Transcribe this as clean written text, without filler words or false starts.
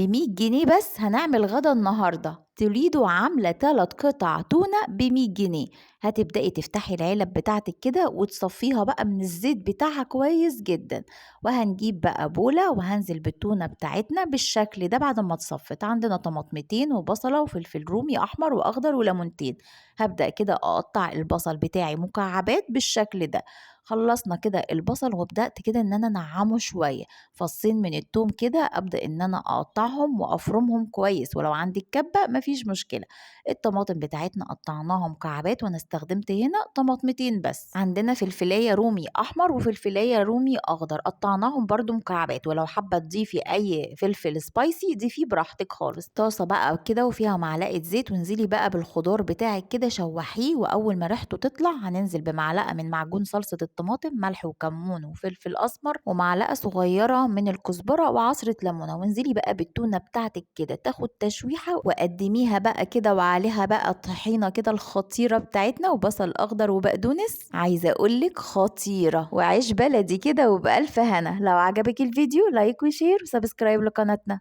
ب100 جنيه بس هنعمل غدا النهارده. توليدو عامله 3 قطع تونه ب100 جنيه. هتبدأي تفتحي العلب بتاعتك كده وتصفيها بقى من الزيت بتاعها كويس جدا، وهنجيب بقى بولة وهنزل بالتونة بتاعتنا بالشكل ده بعد ما اتصفت. عندنا طماطمتين وبصلة وفلفل رومي أحمر وأخضر وليمونتين. هبدأ كده أقطع البصل بتاعي مكعبات بالشكل ده. خلصنا كده البصل وبدأت كده إن أنا أنعمه شوية. فصين من التوم كده أبدأ إن أنا أقطعهم وأفرمهم كويس، ولو عندك كبة مفيش مشكلة. الطماطم بتاعتنا قطعناها مكعبات، وأنا استخدمت هنا طماطمتين بس. عندنا فلفلاية رومي أحمر وفلفلاية رومي أخضر قطعناهم برضو مكعبات، ولو حابة تضيفي أي فلفل spicy ضيفيه براحتك خالص. طاسة بقى كده وفيها معلقة زيت، وانزلي بقى بالخضار بتاعك كده شوحيه، وأول ما ريحته تطلع هننزل بمعلقة من معجون صلصة الطماطم، ملح وكمون وفلفل أسمر، ومعلقة صغيرة من الكزبرة وعصرة ليمونة، وانزلي بقى بالتونة بتاعتك كده تاخد تشويحة، وقدميها بقى كده وعليها بقى الطحينة كده الخطيرة بتاعتنا وبصل أخضر وبقدونس. عايزة أقولك خطيرة، وعيش بلدي كده وبألف هنا. لو عجبك الفيديو like و share و subscribe لقناتنا.